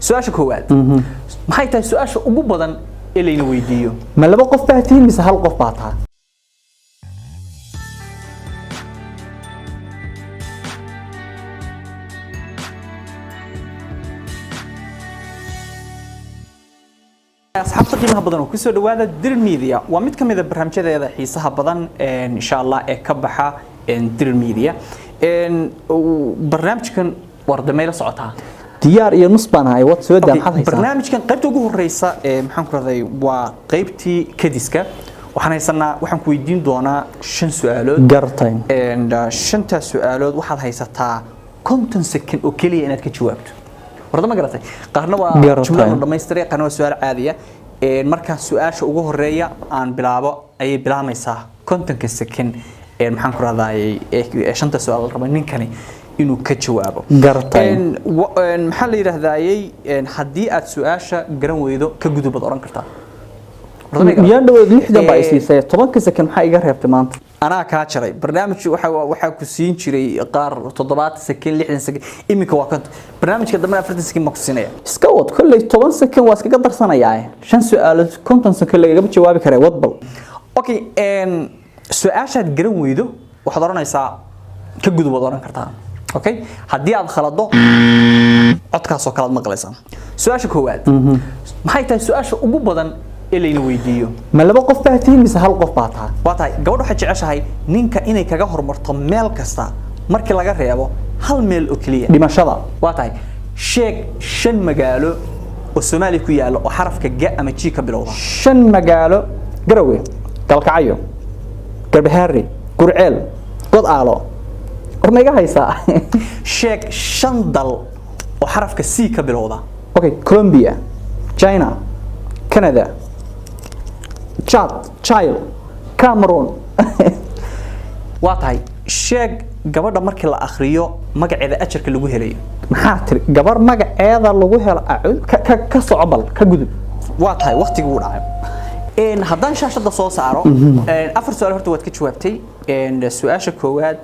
Su-aasha koowaad maxay tahay? Su-aasha ugu badan ee layna weydiiyo: Ma laba qof baa tihiin mise hal qof baa tahay? Asxaabta qiimaha badan oo kusoo dhawaada Dir Media, waa mid ka mid ah barnaamijyadeeda xiisaha badan insha Allah ee ka baxa Dir Media. Barnaamijkan wardamay la socotaa? Diyaar iyo nus baan ahay, wad soo daa, maxaad haysaa? Barnaamijkan qaybta ugu horeysa ee maxaan ku raday waa qaybtii kadiska. Waxaan haysanaa, waxaan ku weydiin doonaa 5 su'aalood. Gartay. And shanta su'aalood waxaad haysataa 50 second oo kaliya inaad ka jawaabto. Warda ma garatay? Qaarna waa Garatay. jumlada la dhamaystiray, qaarna waa su'aal caadi ah. Marka su'aasha ugu horeeya aan bilaabo ayay bilaabmaysaa 50 second ee maxaan ku raday ee shanta su'aal la rabo ninkani inuu ka jawaabo. Garatay. Maxaa la yidhaahdayey, haddii aad su'aasha garan weydo ka gudub baad oran kartaa. Warda ma garatay? Miyaan dhaweed 60 baa isiisay, 10-ka second maxaa iga reebtay maanta? Anaa kaa jaray. Barnaamij waxa ku siin jiray qaar 70 second, 60 second, iminka waa 50. Barnaamijka dambe 40 second ma ku siinaya. Iska wad, kolley 10 second waa iskaga darsanayaa. Shan su'aalood 50 second lagagama jawaabi karay, wad bal. Okay, su-aashaad garan weydo waxaad oranaysaa ka gudub waad oran kartaa. Okay, haddii aad khalado codkaas oo kale aad maqlaysaa. Su-aasha koowaad maxay tahay? Su-aasha ugu badan ee layna weydiiyo: Ma laba qof baa tihiin mise hal qof baa tahay? Waa tahay, gabadh waxay jeceshahay ninka inay kaga horumarto meel kasta markii laga reebo hal meel oo keliya. Dhimashada. Waa tahay, sheeg shan magaalo oo Soomaaliya ku yaala oo xarafka G ama G ka bilowda. Shan magaalo: Garowe, Galkacyo, Garbahaare, Gurceel, God Aalo. War ma iga haysaa? Sheeg shan dal oo xarafka C ka bilowda. Okay, Colombia, China, Canada, Chad, Chile, Cameroon. Waa tahay, sheeg gabadha markii la akhriyo magaceeda ajarka lagu helayo. Maxaa tiri? Gabar magaceeda lagu helo ka soco bal, ka gudub. Waa tahay, waqtigii wuu dhacay. Haddaan shaashada soo saaro afar su'aal horta waad ka jawaabtay. Su'aasha koowaad,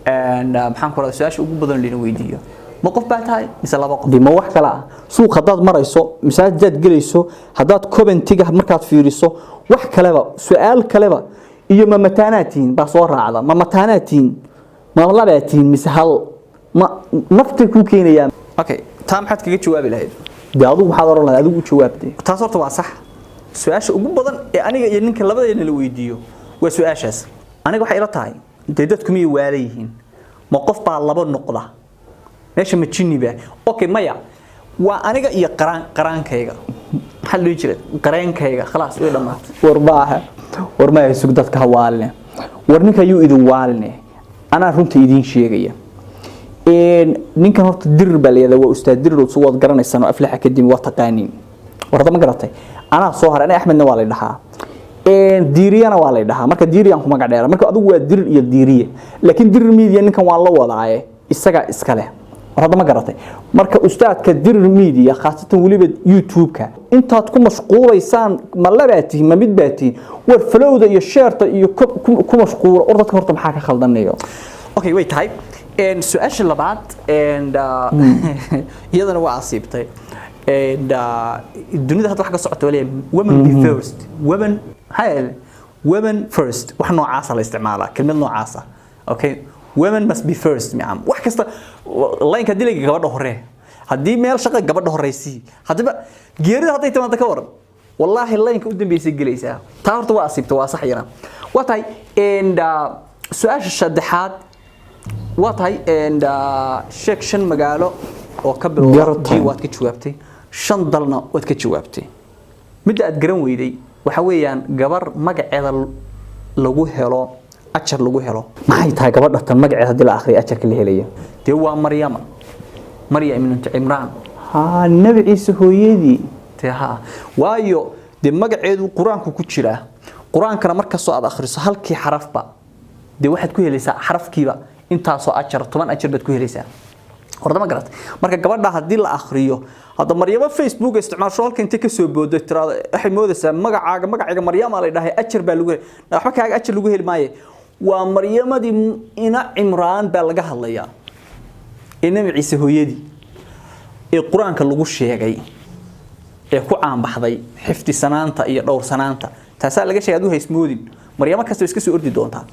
maxaan ku radaa, su-aasha ugu badan lina weydiiyo: ma qof baa tahay mise laba qof? Dee ma wax kale ah? Suuq haddaad marayso, masaajidaad gelayso, haddaad commentiga markaad fiiriso, wax kaleba, su-aal kaleba iyo ma mataanaad tihiin baa soo raacda. Ma mataanaad tihiin, ma labaa tihiin mise hal, ma naftay kuu keenayaan? Okay, taa maxaad kaga jawaabi lahayd? Dee adigu waxaad oran lahayd, adigu u jawaabtay. Taas horta waa sax. Su-aasha ugu badan ee aniga iyo ninka labadeena la weydiiyo waa su-aashaas. Aniga waxay ila tahay, dee dadku miyay waala yihiin? Ma qof baa laba noqda meesha? Ma jinni baa? Okay, maya, waa aniga iyo qaraan qaraankayga, maxaa la dhihi jiray, qareenkayga. Khalaas, way dhammaatay. War maaha, war maaha, sug, dadka ha waaline. War ninka ayuu idin waaline, anaa runta idiin sheegaya. Ninkan horta Dirir baa la yidhahdaa, waa ustaad Dirir, so waad garanaysaan oo Aflaxa kadib waa taqaaniin. War hadda ma garatay? Anaa soo haray, aniga Axmedna waa la dhahaa, Diiriyana waa la dhahaa. Marka Diiriyaan ku magac dheera. Marka adigu waa Dirir iyo Diiriye, laakiin Dirir Media ninkan waan la wadaaye, isagaa iska leh. War hadda ma garatay? Marka ustaadka Dirir Media, khaasatan weliba YouTube-ka, intaad ku mashquulaysaan ma labaa tihiin, ma mid baa tihiin, war followda iyo shareta iyo ku mashquula. War dadka horta maxaa ka khaldanayo? Okay, way tahay. Su-aasha labaad and iyadana waa asiibtay. And dunida hadda waxa ka socota waliya women be first, women maxaa yeelay women first, wax noocaasa la isticmaalaa, kelmad noocaasa. Okay, women must be first micam wax kasta line haddii laga gabadha hore, haddii meel shaqa gabadha horeysii, haddaba geerida hadday timaado ka waran, wallaahi line-ka u dambeysay gelaysaa. Taa horta waa asiibtay, waa sax iyana. Waa tahay. And su-aasha saddexaad waa tahay, and sheeg shan magaalo oo ka bilowda Garatay. G waad ka jawaabtay, shan dalna waad ka jawaabtay. Midda aad garan weyday waxa weeyaan gabar magaceeda lagu helo ajar lagu helo. Maxay tahay gabadha tan magaceeda haddii la akhriyo ajarka la helayo? Dee waa Maryama, Maryam ibnatu Cimraan. Haa, Nabi Ciise hooyadii. Dee haa, waayo dee magaceedu qur-aanku ku jiraa. Qur-aankana markastoo aad akhriso halkii xarafba dee waxaad ku helaysaa xarafkiiba intaasoo ajar, 10 ajar baad ku helaysaa. Horta ma garat? Marka gabadha haddii la akhriyo hadda Maryamo Facebook isticmaasho, halka intay ka soo boodo tiraado, waxay moodaysaa magacaaga, magacayga Maryama la dhahay, ajar baa lagu heli. Waxba kaaga ajar lagu heli maaye. Waa Maryamadii ina Cimraan baa laga hadlayaa, ee Nabi Ciise hooyadii. Ee Qur-aanka lagu sheegay ee ku caanbaxday xifdisanaanta iyo dhowrsanaanta, taasaa laga sheegay. Aduu haysmoodin Maryamo kasta iska soo ordi doontaa.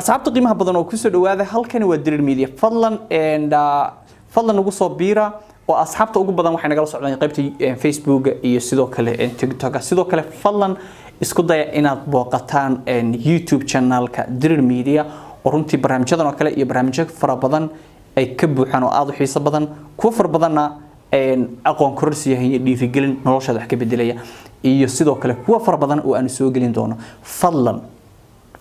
Asxaabta qiimaha badan oo kusoo dhawaada, halkani waa Dirir Media. Fadlan and fadlan ugu soo biira oo asxaabta ugu badan waxay nagala socdaan qaybta Facebook iyo sidoo kale TikTok. Sidoo kale fadlan isku daya inaad booqataan YouTube channelka Dirir Media, oo runtii barnaamijyadan oo kale iyo barnaamijyo fara badan ay ka buuxaan oo aada u xiiso badan, kuwo fara badanna aqoon kororsi yahay iyo dhiirigelin noloshaada wax ka bedelaya, iyo sidoo kale kuwo fara badan oo aanu soo gelin doono. Fadlan,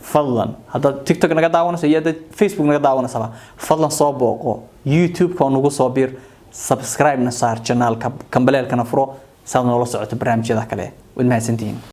fadlan, haddaad TikTok naga daawanayso iyo haddaad Facebook naga daawanaysaba, fadlan soo booqo YouTube-ka oo nagu soo biir, subscribe-na saar channelka, gambaleelkana furo saad noola socoto barnaamijyada kale. Waad mahadsantihiin.